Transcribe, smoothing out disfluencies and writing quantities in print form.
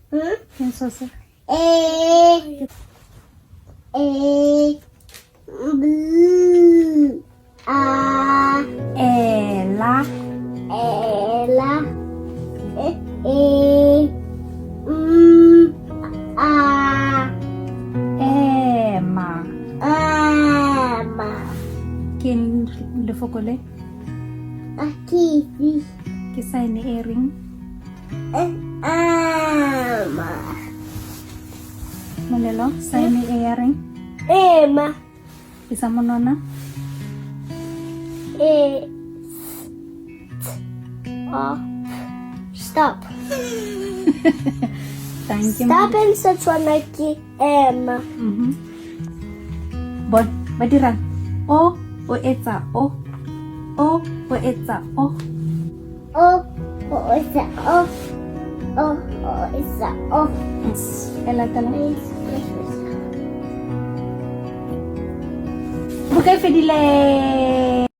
Ke eng so se? A A B A Ela. Ela E E M A Ema. Ema. Ke eng lefoko le? A ke itse. Ke sign e reng? Ema. Molelo, sign e ya reng? Ema. Isa monwana. E T O Stop. Thank you. Stop in Setswana ke ema. Bon, ba dirang? O o etsa o. O o etsa o. O o etsa o. O o etsa o. E latelang. Buka e fedile.